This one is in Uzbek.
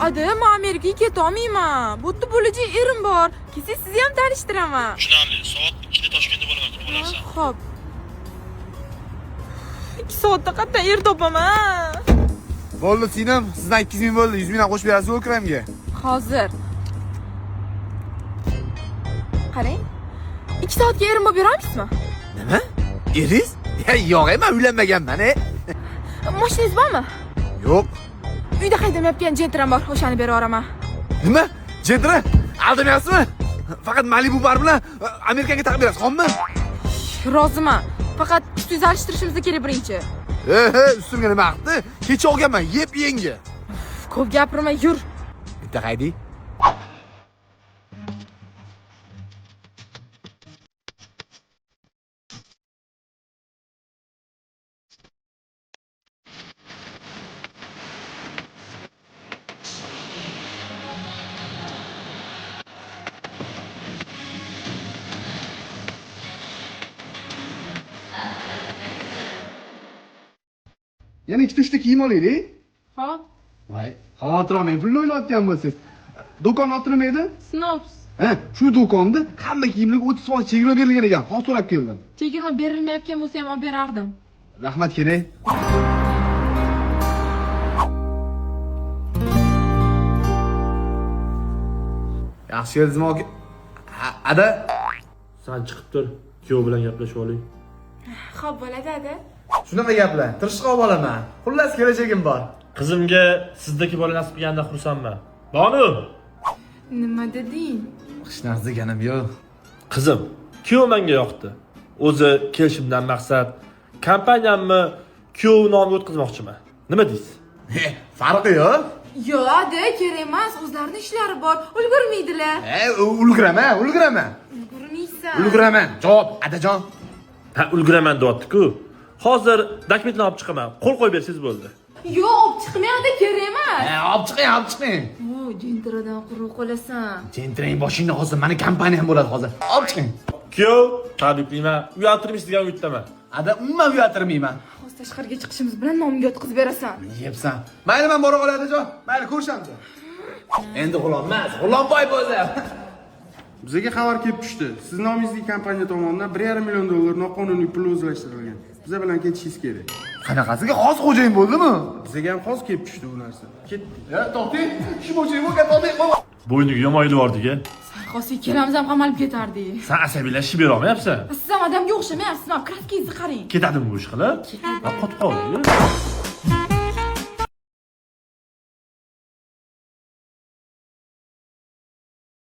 Yo'q, ada, men Amerikaga ketolmayman. Bu yerda bo'lajak erim bor. Kelsangiz sizni ham tanishtiraman. Tushunarli. Soat 2da Toshkentda bo'laman, kutib olarsan. Xo'p. 2 soatda qayerdan er topaman? Bo'ldi singlim, sizdan 200 ming bo'ldi, 100 ming ham qo'shib berasiz okramga. Hozir. Qarang. 2 soatga erim bo'lib berolmaysizmi? Nima? Eringiz? Ya yo'q, men uylanmaganman, e. Mashinangiz bormi? Yo'q. Uyda haydamayotgan Jentram bor, o'shani berib yuboraman. Nima? Jentra? Aldamayapsizmi? Faqat Malibu bar bilan Amerikaga taqib berasiz, xommi? Roziman. Faqat ustingizni alishtirishimiz kerak birinchi. He, he, ustimga nima qildi? Kecha olganman, yep yangi. Ko'p gapirma, yur. Bitta haydi. Yana ikkita uchta kiyim olaylik. Hop, Voy, xavotir olmang, pulni o'ylayotgan bo'lsangiz. Do'kon oti nima edi? Snobs. Ha, shu do'konda hamma kiyimlarga 30% chegirma berilgan ekan. Hozir so'rab keldim. Chegirma berilmayotgan bo'lsa ham olib berardim. Rahmat kerak. Yaxshi keldingizmi aka? Ada, San chiqib tur, kuyov bilan gaplashib oling. Xo'p, bo'ladi, ada. Shunaqa gaplar. Tirishqoq bolaman. Xullas kelajagim bor. Qizimga sizdagi bola nasib qilganidan xursandman. Bonu, Nima deding? Hech narsa deganim yo'q. qizim, kuyov menga yoqdi. O'zi kelishimdan maqsad kompaniyamni kuyov nomiga o'tkazmoqchiman. Nima deysiz? Farqi yo'q. Yo'q, ada, kerak emas. O'zlarini ishlari bor. Ulgurmaydilar. E, ulguraman, ulguraman. Ulgurmaysan. Ulguraman. Javob, adajon. Ha, ulguraman deyapti-ku. Hozir dokumentlarni olib chiqaman. Qo'l qo'yib bersangiz bo'ldi. Yo'q, olib chiqmang, ada, kerak emas. E, olib chiqing, olib chiqing. O, Jentradan quruq qolasan. Jentrang boshingda hozir mani kompaniyam bo'ladi hozir. Olib chiqing. Kuyov, tabriklayman. Uyaltirmaysiz degan umiddaman. Ada, umuman uyaltirmayman. Hozir tashqariga chiqishimiz bilan nomga o'tkazib berasan. Yebsan. Mayli, men bora qolay adajon. Mayli, ko'rishamiz. Endi g'ulom emas, g'ulomboy bo'ldi. Bizga xabar kelib tushdi. Siz nomingizdagi kompaniya tomonidan 1,5 million dollar noqonuniy pul o'zlashtirilgan. Biza bilan ketishingiz kerak. Qanaqasiga hozir xo'jayin bo'ldimi? Bizga ham hozir kelib tushdi bu narsa. Ketdik. Ya, to'xtang. Shu xo'jayin bo'lgan, to'xtang. Bo'yniga yomoyilib yubordik-a. Hozir ikkalamiz ham qamalib ketardik. San asabiylashib bera olmayapsan. Siz ham odamga o'xshamayapsiz, mana kraskangizni qarang. Ketadimi bu ish qilib? Qotib qoldi.